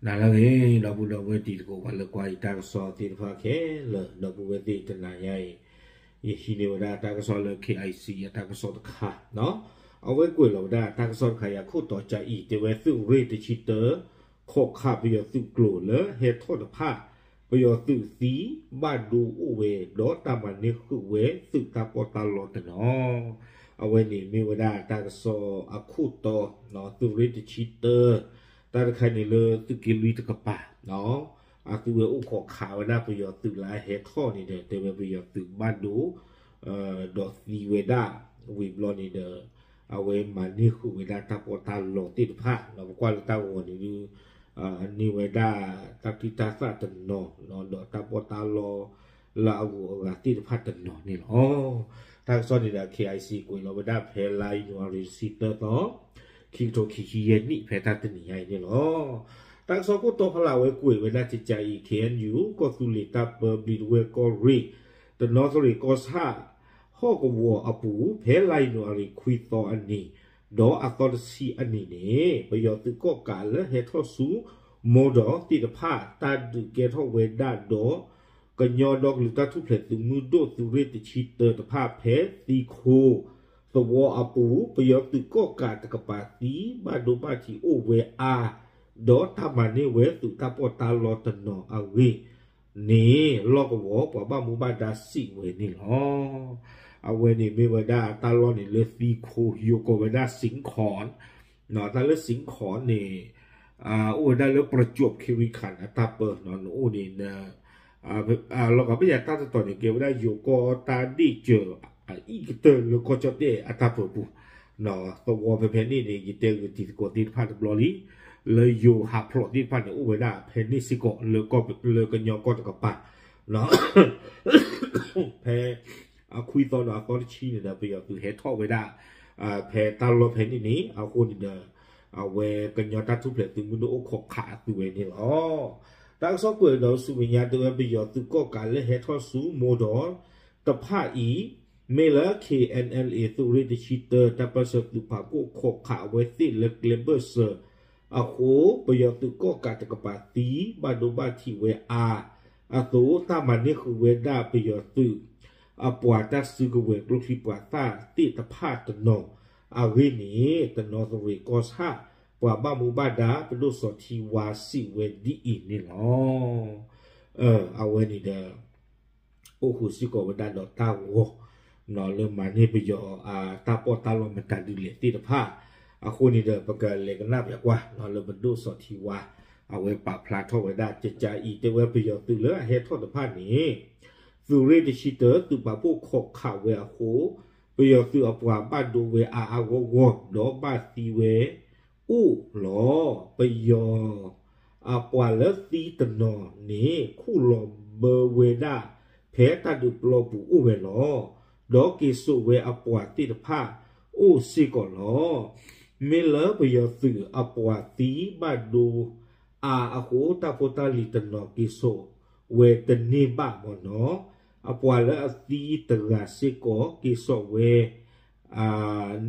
နၤလၢအဂ့ၤ ဒီပုၢ်ဒီဝဲၢ်တံၤသကိး ပှၤလၢကွၢ်ယတၢ်ကစီၣ်သ့ၣ်တဖၣ်ခဲလၢာ် ဒီပုၢ်ဝဲၢ်သ့ၣ်တနၤညါအံၤ ယဟံးန့ၢ်ဝဲဒၣ်တၢ်ကစီၣ်လၢ K I C အတၢ်ကစီၣ်တခါ, အဝဲကွဲးလီၤဝဲဒၣ်တၢ်ကစီၣ်တခါအံၤအခိၣ်တီကါအံၤ တဲဝဲသုးရ့ၣ်တဆံတၢ ခိးခးပယီၤသုးကျိၤလၢဟဲထီၣ်တဖၣ် ပယီၤသုးသံ ဘၣ်ဒိအိၣ်ဝဲ ဒီးတၢ်မၤန့ၢ်ဃုာ်ဝဲသုးတၢ်ပီးတၢ်လီတနီၤ, အဝဲန့ၣ်မ့ၢ်ဝဲဒၣ်တၢ်ကစီၣ်အခိၣ်တီ, သုးရ့ၣ်တဆံတၢ တၢ်တခါန့ၣ်လၢသုးက့လွံၢ်တကပၤ အသုဝဲအိၣ်ခိးခးဝဲဒၣ်ပယီၤသုးလၢအဟဲထီၣ်န့ၣ်ဒီး တဲဝဲပယီၤသုးဘၣ်ဒိ ဒီးသံဝဲဒၣ် ဝံၤဘျီန့ၣ်ဒီး အဝဲမၤန့ၢ်ဃုာ်ဝဲဒၣ်တၢ်ပီးတၢ်လီသ့ၣ်တဖၣ် ပကွၢ်လၢတၢ်ဂီၤန့ၣ်ဒုး န့ၢ်ဝဲဒၣ်တၢ်ချံတၢ်သၣ်တနီၤ ဒီးတၢ်ပီးတၢ်လီ လၢအဂုၤအဂၤသ့ၣ်တဖၣ်တနီၤန့ၣ်လီၤ. တၢ်ကစီၣ်န့ၣ်ဒီး K I C ကွဲးလီၤဝဲဒၣ်ဖဲလါယနူၤအါရံၤတဆံသၢသီ ခံကထိခံဆံယဲၢ်နံၣ် ဖဲတၢ်တနံၤညါအံၤန့ၣ်လီၤ. တၢ်ကစီၣ်ခိၣ်တီဖီလာ်ဝဲကွဲးဝဲဒၣ်ကကါအံၤ K N U ကီၢ်သူလ့ၤတၢ်ပၢ ဘျံးတဝဲၢ်ကီၢ်ရ့ၣ် တနီသရံၣ်ကီၢ်ဆၣ် ဟီၣ်ကဝီၤအပူၤ ဖဲလါယနူၤအါရံၤခွံသီအနံၤ ဒီးအသီတဆံအနံၤန့ၣ် ပယီၤသုးကီၣ်ကးလၢဟဲထီၣ်ဆူ မိၢ်ဒီးသ့ၣ်တဖၣ် တၢ်ဒုးကဲထီၣ်ဝဲဒၣ်ဒီး ကညီဒီကလုာ်တၢ်ထူၣ်ဖျဲးသုးမုၢ်ဒိၣ်သုးရ့ၣ်တဆံတၢတဖၣ် ဖဲသံခိသဝီအပူၤ ပယီၤသုးကီၣ်ကးတကပၤသံ ဘၣ်ဒိဘၣ်ထံးအိၣ်ဝဲအါ ဒီးတၢ်မၤန့ၢ်ဝဲသုးတၢ်ပီးတၢ်လီတနီၤအဂ့ၢ်န့ၣ် လီၢ်ကဝီၤပှၤဘၣ်မူဘၣ်ဒါစံးဝဲန့ၣ်လီၤ. အဝဲန့ၣ်မ့ၢ်ဝဲဒၣ်တၢ်လီၢ်န့ၣ်လၢသံခိ ယိၤကိးဝဲဒၣ် စံခီၣ် တၢ်လၢစံခီၣ်န့ၣ် အိၣ်ဝဲဒၣ်လၢ ပရကၠိၣ်ခ့ရံခၣ်န့ၣ် အတၢ်ပၢ နအိၣ်န့ၣ် လီၤဂာ်ဘၣ်ယၤတၢ်တတီၤန့ၣ် ကဲဝဲဒၣ်ယိၤကီၢ်တၢ်ဒ့ၣ်စၢၤ အအံၣ်ကတၢၢ်လၢကီၢ်ကၠီၣ်တဲၣ်အတၢ်ပၢပူၤ သဝီဖဲဖဲန့ၣ်န့ၣ် ယတဲဂ့ၤတံၤသကိးသ့ၣ်တဖၣ်တဘျီလံ လၢယိၤဟးဖျိးသ့ၣ်တဖၣ်န့ၣ် အိၣ်ဝဲဒၣ်ဖဲန့ၣ်စ့ၢ်ကီး လၢကညီကီၢ်တကပၤ ဖဲ အခွံသီဒီးအသီတဆံန့ၣ်ဒီး ပယီၤသုးဟဲထီၣ်ဝဲဒၣ် ဖဲတၢ်လီၢ်ဖဲန့ၣ်န့ၣ် အဃိန့ၣ်ဒီး အဝဲကညီတၢ်ထူၣ်ဖျဲးသုးမုၢ်ဒိၣ်အိၣ်ခိးခးအသုးဝဲန့ၣ်လီၤ. တၢ်ကစီၣ်ကွဲးဒီးဆူမဲာ်ညါတဲဝဲ ပယီၤသုးကီၣ်ကးလၢဟဲထီၣ်ဆူမိၢ်ဒီးတဖၣ်အံၤ မ့ၢ်လၢ K N L A သုးရ့ၣ်တဆံတၢ တၢ်ပၢၢ်ဆၢသုးပာ်ဖှိၣ်ခိးခးအဝဲသ့ၣ်လၢကျဲဘၢၣ်စၢၤအဃိ ပယီၤသုးကီၣ်ကးတကပၤသံ ဘၣ်ဒိဘၣ်ထံးဝဲအါအသိး တၢ်မၤန့ၢ်ဃုာ်ဝဲဒၣ်ပယီၤသုး အပှၤတၢ်စုကဝဲၤကျိချံမျိာ်သၣ်သ့ၣ်တဖၣ်တနီၤအဂ့ၢ်န့ၣ် တနီသရံၣ်ကီၢ်ဆၣ် ပှၤဘၣ်မူဘၣ်ဒါ ပဒိၣ်စီၤထံဝါစံးဝဲဒ်အံၤန့ၣ်လီၤ. အဝဲန့ၣ်ဒီး အိၣ်ဃုာ်စ့ၢ်ကီးဝဲဒၣ်ဒီးတၢ်ဂီၤ လၢမၤန့ၢ်ပယီၤအတၢ်ပီးတၢ်လီမတၤဒ်လဲၣ်သ့ၣ်တဖၣ် အဃိန့ၣ်ဒီး ပကလဲၤကနၣ်ပၠးကွၢ် လၢပဒိၣ်စီၤထံဝါ အဝဲပာ်ဖျါထီၣ်ဝဲဒၣ် ကကါအံၤတဲဝဲပယီၤသုးလၢအဟဲထီၣ်တဖၣ်န့ၣ် သုးရ့ၣ်တဆံတၢ သုးပာ်ဖှိၣ်ခိးခးဝဲအဃိ ပယီၤသုးအပှၤဘၣ်ဒိဝဲအါအါဂီၢ်ဂီၢ် ဒီးဘၣ်သံဝဲအိၣ်လီၤ. ပယီၤအပှၤလၢသံတနီၤန့ၣ် ခူၣ်လီၤဘၢဝဲဒၣ် ဖဲတၢ်ဒုးပျီပူၤအိၣ်ဝဲလီၤ. ဒီးက့ၤစိာ်ဝဲအပှၤသ့ၣ်တဖၣ်အိၣ်စ့ၢ်ကီးလီၤ. မ့ၢ်လၢပယီၤသုးအပှၤသံဘၣ်ဒိအါအဃိ တၢ်ဖိတၢ်လံၤတနီၤက့ၤစိာ်ဝဲတန့ၢ်ဘၣ်မ့ၢ်နီၤ အပှၤလၢအသံတဂၤစ့ၢ်ကီး က့ၤစိာ်ဝဲ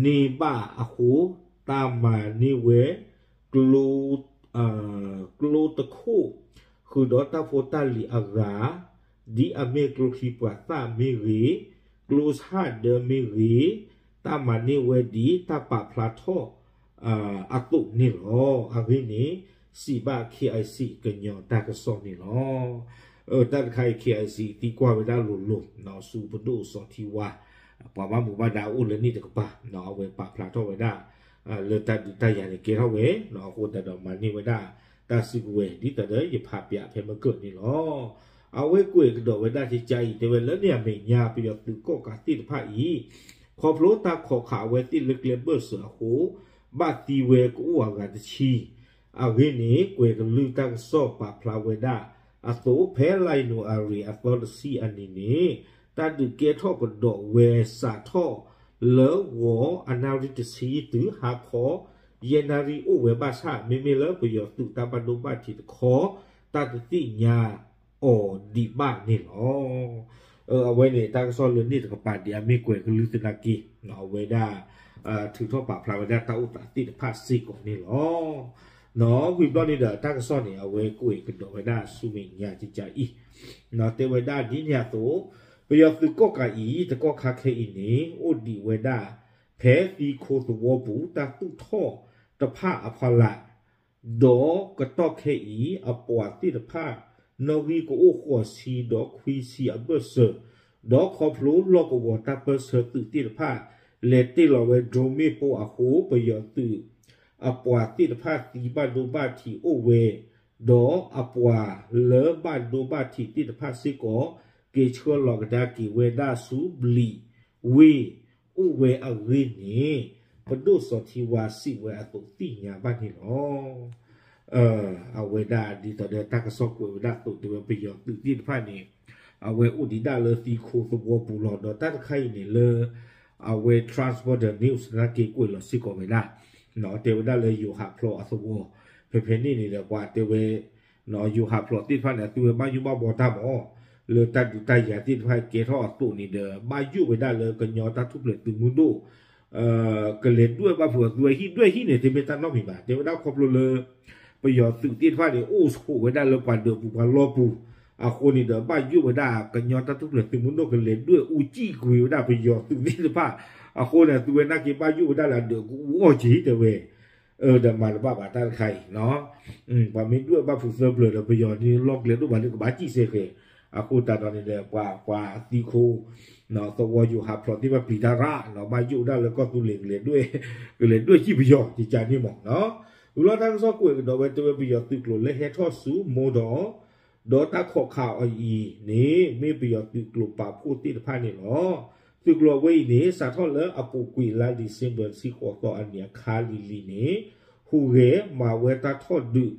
န့ၢ်ဘၣ်အဃိ တၢ်မၤန့ၢ်ဝဲ ကျိ ကျိတခိၣ် ဃုာ်ဒီးတၢ်ဖိတၢ်လံၤအဂၤ ဒ်အမ့ၢ်ကျိချံမျိာ်သၣ်မ့ၢ်ဂ့ၤ, ကျိဆၣ်ဒၢမ့ၢ်ဂ့ၤ, တၢ်မၤန့ၢ်ဝဲဒ်တၢ်ပာ်ဖျါထီၣ်အသိးန့ၣ်လီၤ. အဂ့ၢ်န့ၣ် စံးဘၣ် K I C ကညီတၢ်ကစီၣ်န့ၣ်လီၤ. တၢ်တခါအံၤ K I C သံကွၢ်ဝဲဒၣ်လိၤလိၤ ဆူပဒိၣ်စီၤထံဝါ ပှၤဘၣ်မူဘၣ်ဒါအိၣ်လၢန့ၣ်တကပၤ အဝဲပာ်ဖျါထီၣ်ဝဲဒၣ် လၢတၢ်ဒုးတၢ်ယၤန့ၣ်ကဲထီၣ်ဝဲ အဃိသတးဒီးမၤန့ၢ်ဝဲဒၣ် တၢ်စုကဝဲၤ ဒ်သိးဒီးယဖးပၠးဖဲမုၢ်ကၢၢ်န့ၣ်လီၤ. အဝဲကွဲးကဒီးဝဲဒၣ်ကကါအံၤ တဲဝဲလၢန့ၣ်အမဲာ်ညါ ပယီၤသုးကီၣ်ကးသ့ၣ်တဖၣ်အံၤ ခီဖျိတၢ်ခိးခးအဝဲသ့ၣ်လၢကျဲဘၢၣ်စၢၤအဃိ ဘၣ်သံဝဲကအိၣ်အဂၤတဆံ အဂ့ၢ်န့ၣ် ကွဲၤကလုၢ်တၢ်ကစီၣ်ပာ်ဖျါဝဲဒၣ်အသိး ဖဲလါယနူၤအါရံၤအသီတဆံအနံၤန့ၣ် တၢ်ဒုးကဲထီၣ်ကဒီးဝဲစးထီၣ်လၢဂီၤအနၣ်ရံၣ်တဆံတုၤဟါခီ ယဲၢ်နၣ်ရံၣ်အိၣ်ဝဲဘၣ်ဆၣ် မ့မ့ၢ်လၢပယီၤသုးတၢ်ဘၣ်ဒိဘၣ်ထံးတခီ တၢ်တသ့ၣ်ညါအီၤဒံးဘၣ်န့ၣ်လီၤ. အဝဲန့ၣ် တၢ်ကစီၣ်လၢန့ၣ်တကပၤ ဒ်အမ့ၢ်ကွဲၤကလုၢ်သနာ်က့ အဝဲဒၣ် ထုးထီၣ်ပာ်ဖျါဝဲဒၣ်တၢ်အိၣ်သးသ့ၣ်တဖၣ်စ့ၢ်ကီးန့ၣ်လီၤ. ဝံၤဘျီန့ၣ်ဒီး တၢ်ကစီၣ်န့ၣ် အဝဲကွဲးကဒီးဝဲဒၣ်ဆူမဲာ်ညါကကးအံၤ, တဲဝဲဒၣ်ဒ်န့ၣ်အသိး, ပယီၤသုးကီၣ်ကးအံၤ တကီၢ်ခါခဲအံၤန့ၣ် အိၣ်ဒံးဝဲဒၣ် ဖဲသံခိသဝီပူၤ တၢ်သူၣ်ထီၣ်တဖၣ်အဖီလာ်, ဒီးကတီၢ်ခဲအံၤ အပှၤသ့ၣ်တဖၣ် နီၣ်ဂံၢ်ကအိၣ်ဃိးဆံဒီးခွံဆံအဘၢၣ်စၢၤ, ဒီးခီဖျိလီၢ်ကဝီၤတၢ်ပၢၢ်ဆၢသုးသ့ၣ်တဖၣ် လဲၤတ့ၢ်လီၤဝဲ drone မ့ၣ်ပိၢ်အဃိ ပယီၤသုး အပှၤသ့ၣ်တဖၣ်သံဘၣ်ဒိဘၣ်ထံးအိၣ်ဝဲ, ဒီးအပှၤလၢဘၣ်ဒိဘၣ်ထံးသ့ၣ်တဖၣ်စ့ၢ်ကီး က့ၤဆှၢလီၤကဒါက့ၤဝဲဒၣ်ဆူဘျံးဝ့ၢ်အိၣ်ဝဲအဂ့ၢ်န့ၣ် ပဒိၣ်စီၤထံဝါစံးဝဲအသိးသ့ၣ်ညါဘၣ်န့ၣ်လီၤ. အဝဲဒၣ်ဒ်သိးဒီးတၢ်ကစီၣ်ကွဲးဝဲဒၣ်အသိးတဲဝဲပယီၤသုးသ့ၣ်တဖၣ်န့ၣ် အဝဲအိၣ်ဒံးဒၣ်လၢသံခိသဝီပူၤလီၤ. ဒီးတၢ်တခါအံၤန့ၣ်လၢ အဝဲ Transborder News နာ်က့ကွဲးလီၤစ့ၢ်ကီးဝဲဒၣ်, တဲဝဲဒၣ်လၢယိၤဟးဖျိးအသဝီ, ဖဲဖဲန့ၣ်န့ၣ်ဒီး ပှၤတဲဝဲ ယိၤဟးဖျိးသ့ၣ်တဖၣ်န့ၣ် အသုဝဲဘၣ်ယိၣ်ဘၣ်ဘှီတၢ်မး, လၢတၢ်ဒုးတၢ်ယၤသ့ၣ်တဖၣ်ကဲထီၣ်အသိးန့ၣ်ဒီး ဘၣ်ယိၣ်ဝဲဒၣ်လၢကညီတၢ်ထူၣ်ဖျဲးသုးမုၢ်ဒိၣ် ကလဲၤဒွဲၣ်ဘၣ်ဖုးအသုဝဲဟံၣ်ဒွဲၣ်ဟံၣ်န့ၣ် တမ့ၢ်တၢ်နီတမံၤဘၣ်. တဲဝဲဒၣ်ခီဖျိလၢ ပယီၤသုးသ့ၣ်တဖၣ်န့ၣ် အိၣ်ဆိးဝဲဒၣ်လၢပှၤဒၢးပူၤပှၤလီၢ်ပူၤ, အဃိန့ၣ်ဒီး ဘၣ်ယိၣ်ဝဲဒၣ်ကညီတၢ်ထူၣ်ဖျဲးသုးမုၢ်ဒိၣ်ကလဲၤဒွဲၣ်အူကံၣ်ကွံာ်ဝဲဒၣ်ပယီၤသုးသ့ၣ်တဖၣ်, အဃိန့ၣ် သုဝဲနာ်က့ဘၣ်ယိၣ်ဝဲဒၣ်လၢအဒၢးကအူအီၣ်က့ၤတဲဝဲ အၢဒီးမၤတဘၣ်ဘၣ်တၢ်တခါအံၤ, ပှၤမ့ၢ်ဒွဲၣ်ဘၣ်ဖုးသၢပျၢၤဒီး ပယီၤန့ၣ်လီၢ်ကျဲဒိၣ်ဘၣ်န့ၣ် ကဘၣ်စံၣ်စဲဃဲၤ, အဃိသတးဒီးန့ၣ်ဒီး ပှၤပှၤသံခိ သဝီယိၤဟးဖျိးသ့ၣ်တဖၣ်ပျံၤတၢ်ရၣ် ဘၣ်ယိၣ်ဝဲဒၣ်လၢကီၢ်သူလ့ၤကလဲၤဒွဲၣ်, ကလဲၤဒွဲၣ်စံၣ်ပယီၤ ကကးန့ၣ်မး, ဝံၤလီၤတၢ်ကစီၣ်ကွဲးကဒီးဝဲတဲဝဲပယီၤသုးကျိၤလၢဟဲထီၣ်ဆူမိၢ်ဒီး ဒီးတၢ်ခီးခးအီၤအံၤန့ၣ် မ့ၢ်ပယီၤသုးကျိၤပာ်ဖှိၣ်သ့ၣ်တဖၣ်န့ၣ်လီၤ. သုးကျိၤအဝဲအံၤန့ၣ် စးထီၣ်လၢအပူၤကွံာ်လါ December တဆံဃိးသီအနံၤအခါလံၤလံၤန့ၣ် ဟူးဂဲၤမၤဝဲတၢ်ထီၣ်ဒုး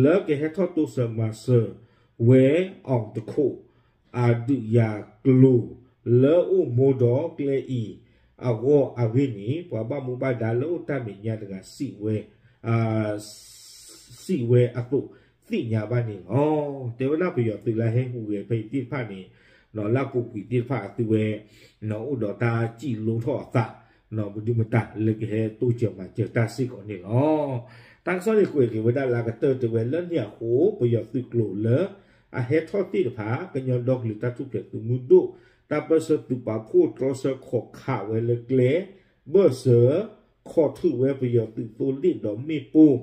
လၢကဟဲထီၣ်တိစၢၤမၤစၢၤဝဲ အီၤတခိး အဒုးယၤကျိၤ လၢအိၣ်မိၢ်ဒီးကျဲအံၤအဂီၢ်အဂ့ၢ်န့ၣ် ပှၤဘၣ်မူဘၣ်ဒါလၢအိၣ်တၢ်မဲာ်ညါတဂၤ စံးဝဲအသိးသ့ၣ်ညါဘၣ်န့ၣ်လီၤ. တဲဝဲဒၣ်ပယီၤသုးလၢဟဲဟူးဂဲၤဖဲအံၤသ့ၣ်တဖၣ်န့ၣ် လၢအပူၤကွံာ်သ့ၣ်တဖၣ်အသုဝဲ အိၣ်ဒီးတၢ်စံၣ်လိထီၣ်အသး မဒုမတၤလၢကဟဲတိစၢၤမၤစၢၤတၢ်စ့ၢ်ကီးန့ၣ်လီၤ. တၢ်ကစီၣ်န့ၣ်ကွဲးက့ၤဝဲဒၣ်လၢအကတၢၢ်တဲဝဲလၢန့ၣ်အဃိ ပယီၤသုးကျိၤလၢအဟဲထီၣ်သ့ၣ်တဖၣ် ကညီဒီကလုာ်တၢ်ထူၣ်ဖျဲးသုးမုၢ်ဒိၣ် တၢ်ပၢၢ်ဆၢသုးပာ်ဖှိၣ်တြီဆၢခီးခးဝဲလၢကျဲ ဘၢၣ်စၢၤ ခီးထုးဝဲပယီၤသုးသိလ့ၣ်ဒီးမ့ၣ်ပိၢ်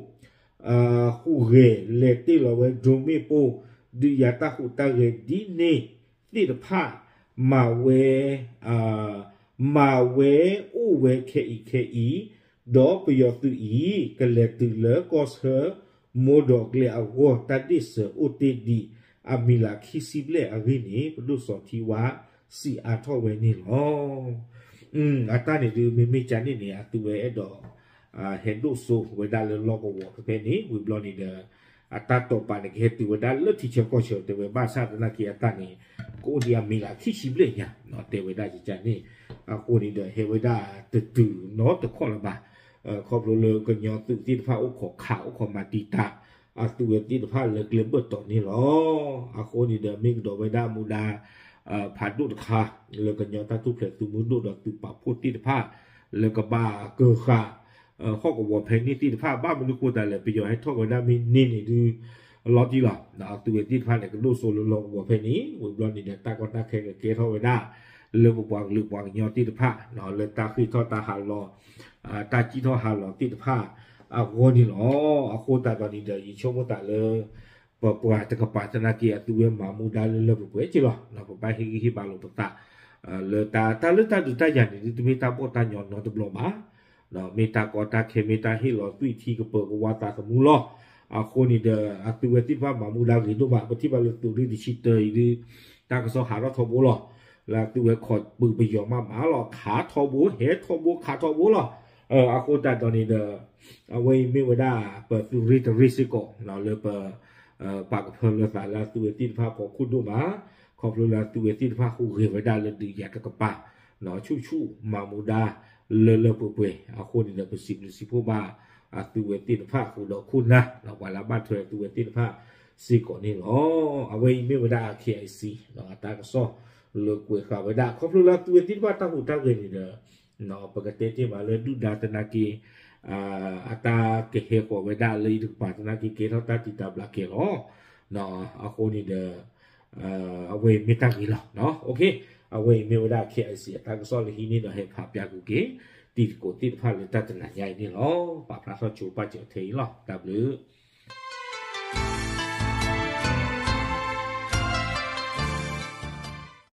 ဟူးဂဲၤလဲၤတ့ၢ်လီၤဝဲ drone မ့ၣ်ပိၢ် ဒုးယၤတၢ်ဟူးတၢ်ဂဲၤဒ်န့ၣ်သ့ၣ်တဖၣ် မၤဝဲ မၤဝဲအိၣ်ဝဲခဲအံၤခဲအံၤ, ဒီးပယီၤသုးအံၤ ကလဲၤတုၤလၢကီၢ်ဆၢ မိၢ်ဒီးကျဲအဂီၢ် တၢ်ဒ့ၣ်စၢၤအိၣ်တ့ၢ်ဒံး အမံၤလးခံဆံဘျဲၣ်အဂ့ၢ်န့ၣ် ပဒိၣ်စီၤထံဝါစံးအါထီၣ်ဝဲန့ၣ်လီၤ. အတၢ်န့ၣ်ဒုး မ့မ့ၢ်ကန့ၣ်န့ၣ် အသုဝဲအဲၣ်ဒိး ဟဲဒိၣ်စိဝဲဒၣ်လၢလီၢ်ကဝီၤဖဲဖဲန့ၣ် ဝံၤဘျီန့ၣ်ဒီး အတၢ်တိာ်ပာ်န့ၣ် ကဟဲတုၤဝဲဒၣ်လၢထံဆၢကီၢ်ဆၢတဲဝဲ ဘၣ်ဆၣ်သနာ်က့အတၢ်န့ၣ် ကအိၣ်ဒံးအမံၤလးခံဆံဘျဲၣ်ညါ တဲဝဲဒၣ်ကကန့ၣ် အဃိန့ၣ်ဒီး ဟဲဝဲဒၣ်တတုၤနီတခီၣ်လၢၤဘၣ်. ခီဖျိလၢကညီသုးသ့ၣ်တဖၣ်အိၣ်ခိးခး အိၣ်ခိးမၤတံာ်တာ် အသုဝဲသ့ၣ်တဖၣ်လၢကျဲဘၢၣ်တီၤန့ၣ်လီၤ. အဃိန့ၣ်ဒီး မ့ၢ်ကဒီးဝဲဒၣ်မူဒါ ဖးဒိၣ်တခါ လၢကညီတၢ်ထူၣ်ဖျဲးသုးမုၢ်ဒိၣ်ဒီးသုးပာ်ဖှိၣ်သ့ၣ်တဖၣ် လၢကဘၣ်ကၢဃာ် ဟီၣ်ကဝီၤဖဲန့ၣ်သ့ၣ်တဖၣ် ဘၣ်မနုၤဃိသတးလဲၣ် ပယီၤဟဲထီၣ်ဝဲဒၣ်မ့ၢ်န့ၢ်န့ၣ်ဒုး လီၤတံၢ်လီၤ. အသုဝဲသ့ၣ်တဖၣ်န့ၣ် ကဒိၣ်စိလၢလီၢ်ကဝီၤဖဲန့ၣ် ဝံၤဘျီန့ၣ်ဒီး တၢ်ကီတၢ်ခဲကကဲထီၣ်ဝဲဒၣ် လၢပပှၤကလုာ်ပှၤကညီသ့ၣ်တဖၣ် လၢတၢ်ဃ့ၢ်ထီၣ်တၢ်ဟးလီၤ တၢ်စံၣ်ထီၣ်ဟးလီၤသ့ၣ်တဖၣ်အဂီၢ်န့ၣ်လီၤ. အဃိသတးဒီးန့ၣ်ဒီး ယဆိကမိၣ်သးလၢ ပပှၤတကပၤသနာ်က့ အသုဝဲမၤမူဒါလၢလၢပှဲၤပှဲၤက့လီၤ. ပဘၣ်ဟ့ၣ်ဂံၢ်ဟ့ၣ်ဘါလိာ်ပသး လၢတၢ်လၢတၢ်ဒုးတၢ်ယၤန့ၣ်ဒုး တမ့ၢ်တၢ်ဘီၣ်တၢ်ညီနီတဘျီဘၣ်. မ့ၢ်တၢ်ကီတၢ်ခဲ မ့ၢ်တၢ်ဟ့ၣ်လီၤသွံၣ်ထံကပၢၤကဝါသးသမူလီၤ. အဃိန့ၣ်ဒီး အသုဝဲသ့ၣ်တဖၣ်မၤမူဒါဂ့ၤဒိၣ်မး ပထံၣ်ဘၣ်လၢသုးရ့ၣ်တဆံတၢအံၤဒုး တၢ်ကစီၣ်ဟးထီၣ်ထီဘိလီၤ. လၢအသုဝဲခိးပၢၤပယီၤမးမးလီၤ ခးထီဘိ ဟဲထီဘိ ခးထီဘိလီၤ. အဃိသတးဒီးန့ၣ်ဒီး အဝဲအံၤမ့ၢ်ဝဲဒၣ်ပသုးရ့ၣ်တရ့ၣ်စ့ၢ်ကီး လၢပ ပာ်ကဖၢလၢသးလၢအသုဝဲသ့ၣ်တဖၣ်အဖီခိၣ်ဒိၣ်မး ခီဖျိလၢအသုဝဲသ့ၣ်တဖၣ်ဟူးဂဲၤဝဲဒၣ်လၢဒုးယၤတကပၤ ဆူၣ်ဆူၣ်မၤမူဒါလၢလၢပှဲၤပှဲၤ အဃိန့ၣ်ဒီး ပစံးဘျုးစံးဖှိၣ်ဘၣ် အသုဝဲသ့ၣ်တဖၣ်ဃုာ်ဒီးခိၣ်နၢ် ပှၤလၢအဘၣ်ထွဲအသုဝဲသ့ၣ်တဖၣ်စ့ၢ်ကီးန့ၣ်လီၤ. အဝဲအံၤမ့ၢ်ဝဲဒၣ် KIC အတၢ်ကစီၣ်လၢကွဲးဃာ်ဝဲဒၣ် ခီဖျိလၢအသုဝဲသ့ၣ်တဖၣ်တၢ်ဟူးတၢ်ဂဲၤန့ၣ်ဒီး ပကတဲတ့ၢ်မးလၢဒုၣ်ဒါသနာ်က့ အတၢ်ကဟဲဃီၤဝဲဒၣ်လၢယတကပၤသနာ်က့ ကဲထီၣ်တၢ်တံာ်တာ်ဘျးကဲလီၤ. အဃိန့ၣ်ဒီး အဝဲအံၤမ့ၢ်တၢ်ဂ့ၤလီၤ. အဝဲအံၤမ့ၢ်ဝဲဒၣ် KIC အတၢ်ကစီၣ်လၢဟံးန့ၢ်ဒီးဟဲဖးပျၢ်ကွံာ်က့ၤ တံၤသကိးသ့ၣ်တဖၣ်လၢတၢ်တနၤညါအံၤန့ၣ်လီၤ. ပာ်ဖျါထီၣ်ဆိပာ်စၢၤထဲအံၤလီၤ. တၢ်ဘျုး